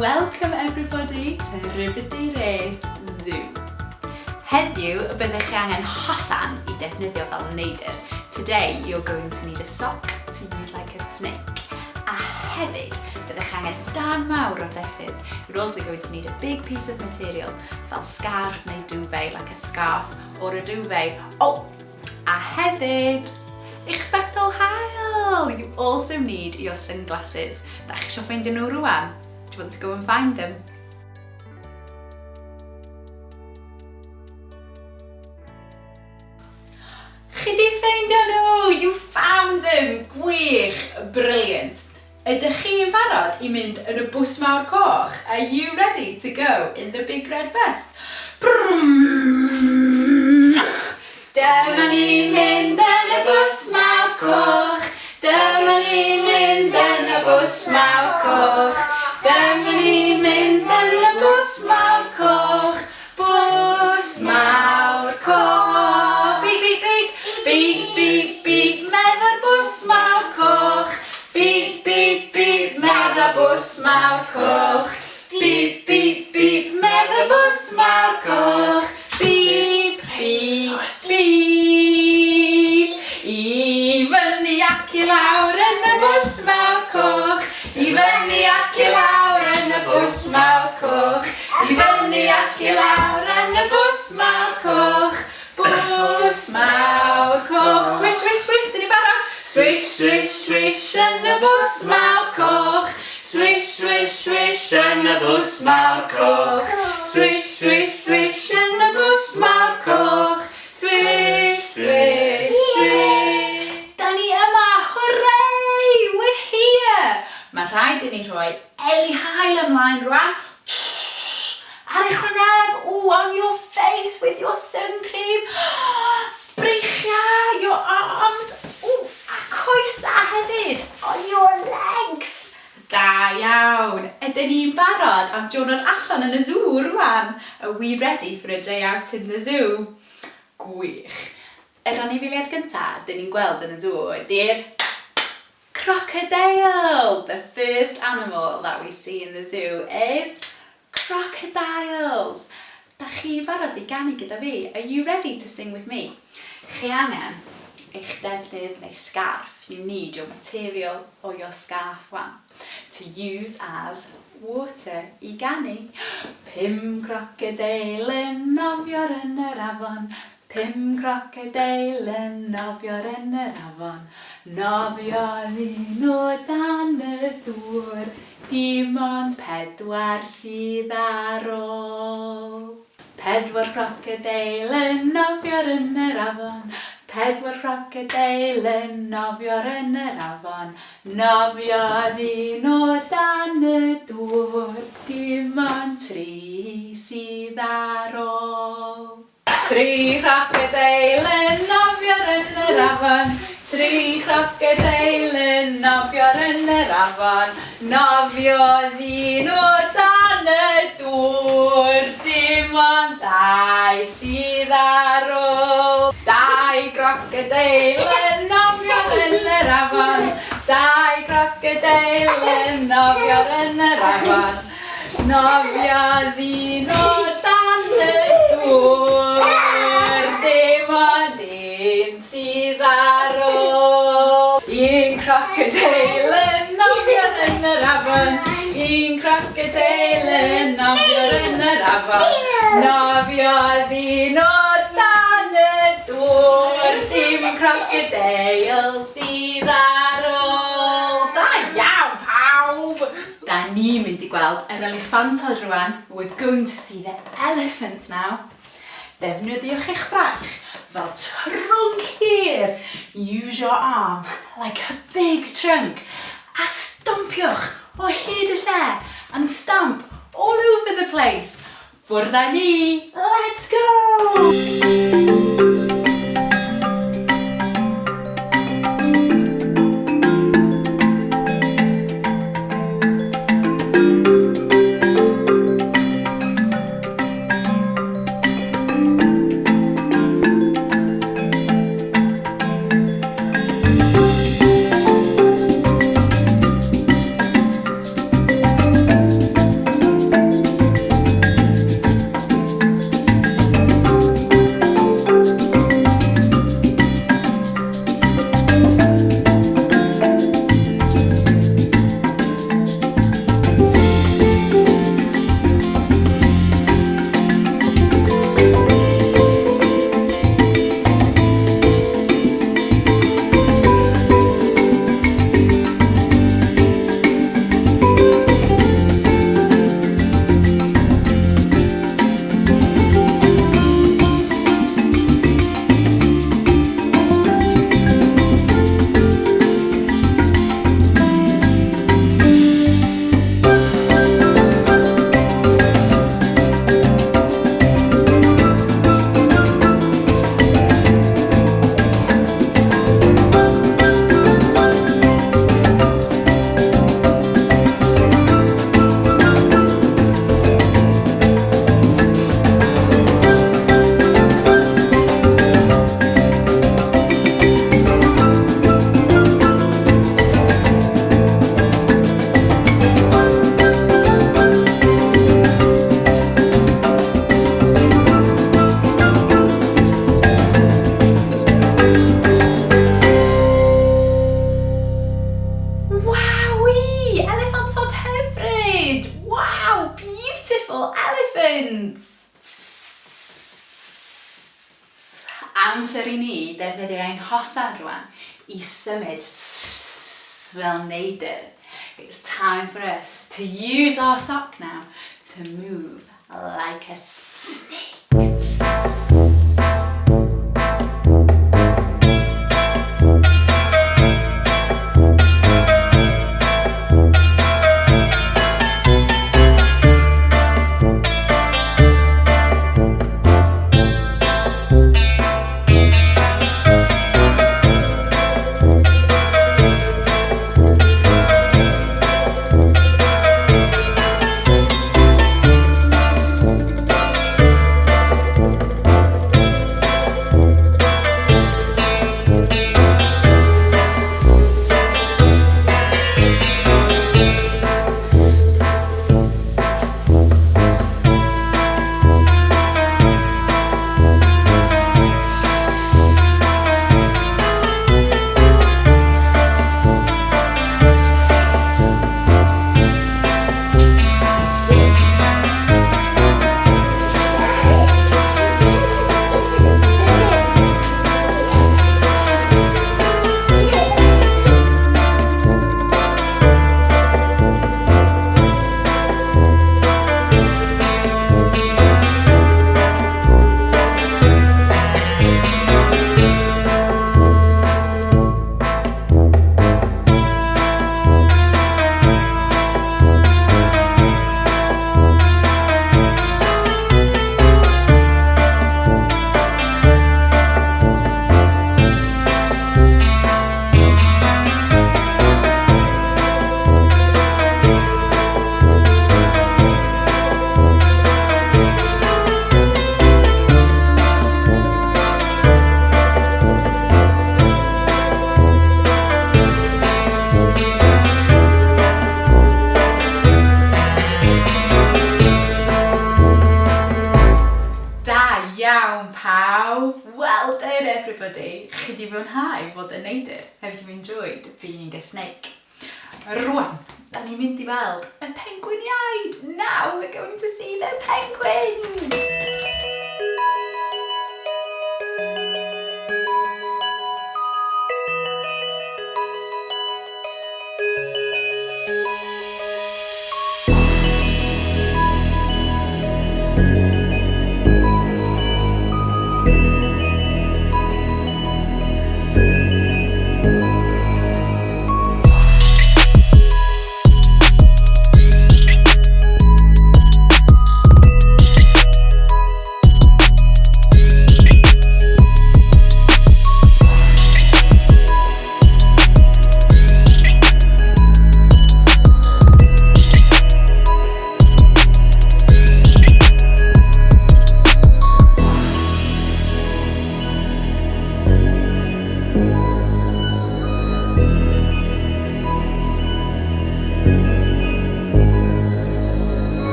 Welcome everybody to Ribbity Race Zoo. Heddiw, byddech chi angen hosan i defnyddio fel neidr. Today, you're going to need a sock to use like a snake. A hefyd, byddech chi angen darn mawr o defnydd. You're also going to need a big piece of material, fel scarf neu duvet, like a scarf or a duvet. Oh, A hefyd, eich sbectol haul! You also need your sunglasses. Da chi eisiau ffeindio nhw rwan? Do you want to go and find them? Chi di ffeindio nhw! You found them! Gwych! Brilliant! Ydych chi'n barod i mynd yn y bws mawr coch? Are you ready to go in the big red bus? Brwm! Dyma ni'n mynd yn y bws mawr coch. Dyma ni'n mynd yn y bws mawr coch. Dyma ni'n mynd yn y bws mawr coch. Bws mawr coch. Bîp, bîp, bîp. Bîp, bîp, bîp, medda'r bws mawr coch. Bîp, bîp, bîp, medda bws mawr coch. Bîp, bîp, bîp, medda bws mawr coch. Bîp, bîp, bîp. I fyny ac i lawr yn y bws mawr coch. I fyny ac i lawr yn y bws mawr coch. I fyny ac i lawr yn y bws mawr coch. Bws mawr coch. Swish, swish, swish, dyn ni'n barod? Swish, swish, swish yn y bws mawr coch. Swish, swish, swish yn y bws mawr coch. Swish, swish, swish yn y bws mawr coch. Swish, swish, swish. Da ni yma! Hooray! We're here! Mae rhaid i ni rhoi eli haul ymlaen rwan. Ar eich wyneb! Ooh, on your face with your sun cream! Breichiau, your arms! Ooh, a coesau hefyd! On your legs! Da iawn! Ydyn ni'n barod am diwrnod allan yn y sŵ rwan? Are we ready for a day out in the zoo? Gwych! Yr anifeiliaid gynta dyn ni'n gweld yn y sŵ ydy'r crocodile! The first animal that we see in the zoo is crocodiles! Da chi'n barod i ganu gyda fi? Are you ready to sing with me? Chi angen eich defnydd neu sgarff, you need your material or your scarf wan, to use as water i ganu. Pum crocodeil yn nofio'r yn yr afon, Pum crocodeil yn nofio'r yn yr afon, nofiodd un o dan y dŵr, dim ond pedwar sydd ar ôl. Pedwar crocodeil yn nofio'r yn yr afon, pedwar crocodeil yn nofio'r yn yr afon, nofiodd un o dan y dŵr, dim ond tri sydd ar ôl. Tri chrocodeil yn nofio'r yn yr afon, Tri chrocodeil yn nofio'r yn yr afon, Nofiodd un o dan y dŵr, Dim ond dau sydd ar ôl. Dau grocodeil yn nofio'r yn yr afon, Dau grocodeil yn nofio'r yn yr afon, Nofiodd un o dan y dŵr, dim ond un sydd ar ôl. Un crocodeil yn nofio yn yr afon, un crocodeil yn nofio yn yr afon. Nofiodd un o dan y dŵr, dim crocodeil sydd ar ôl. Da iawn pawb! Da ni'n mynd i gweld yr eliffantod rwan. We're going to see the elephants now. Defnyddiwch eich braich fel trwnc hir. Use your arm like a big trunk. A stompiwch o hyd y lle and stamp all over the place. Ffwrdd â ni! Let's go! Amser i ni defnyddio ein hosan rwan i symud fel neidr. It's time for us to use our sock now to move like a snake. Da iawn pawb! Well done everybody! Chi 'di fwynhau fod yn neidr? Have you enjoyed being a snake? Rwan, da ni'n mynd i weld y pengwiniaid! Now we're going to see the penguins!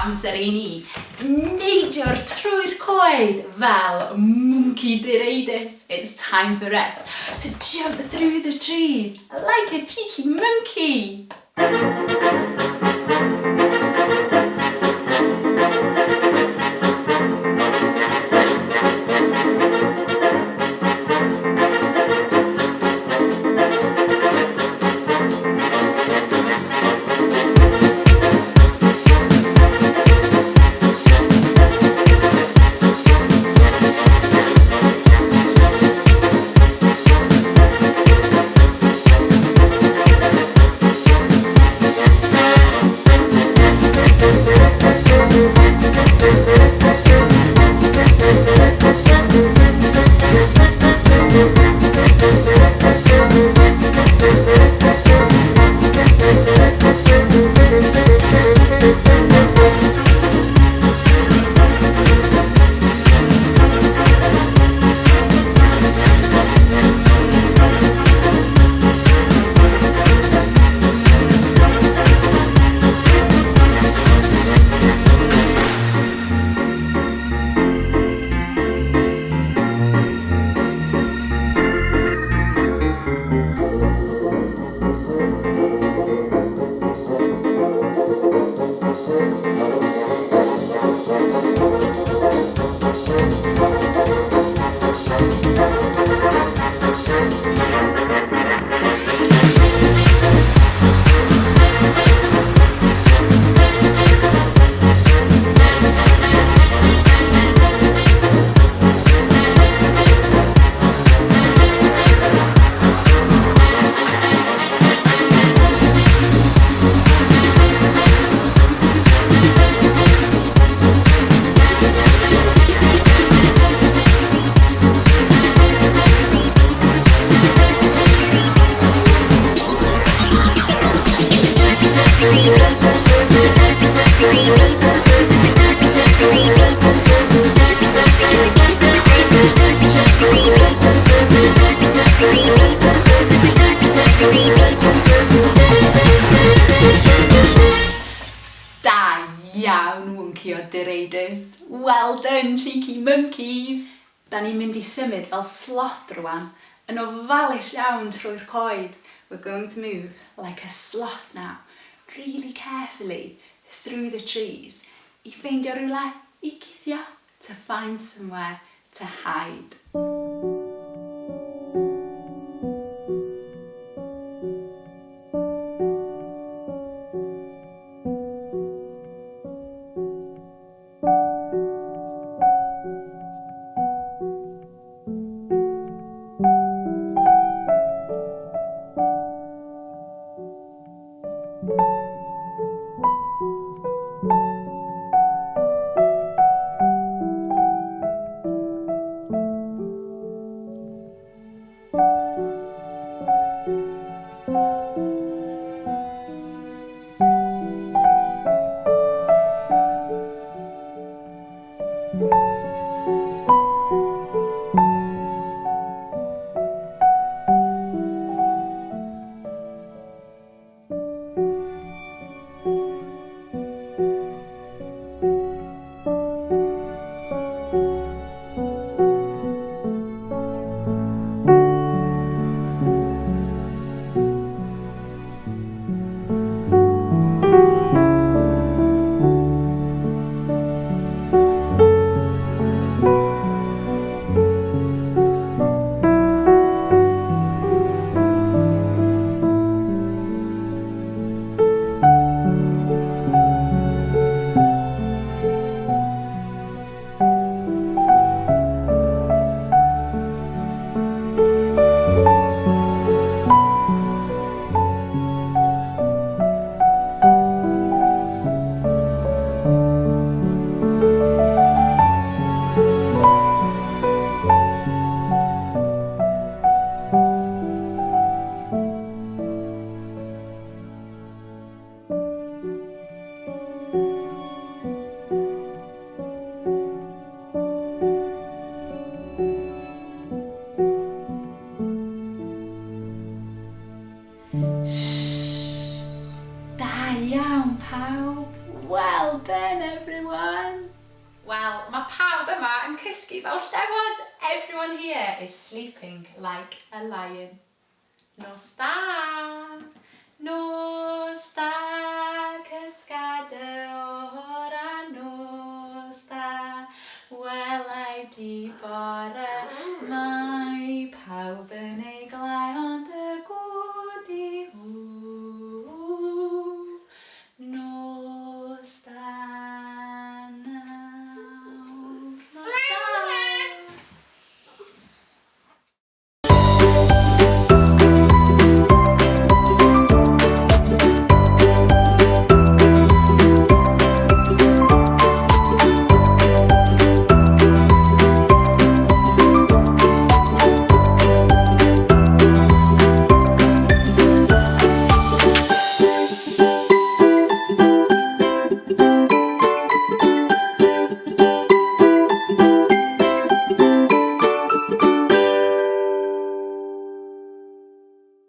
Amser i ni neidio'r trwy'r coed fel mwnci direidus. It's time for us to jump through the trees like a cheeky monkey. Direidus. Well done, cheeky monkeys! Da ni'n mynd i symud fel sloth rwan, yn ofalus iawn trwy'r coed. We're going to move like a sloth now, really carefully through the trees, i ffeindio rhywle i guddio, to find somewhere to hide. Shh! Da iawn pawb! Well done everyone! Wel, mae pawb yma yn cysgu fel llewod! Everyone here is sleeping like a lion. Nos da! Nos da, cysga dy ora nos da, welai di bore ma.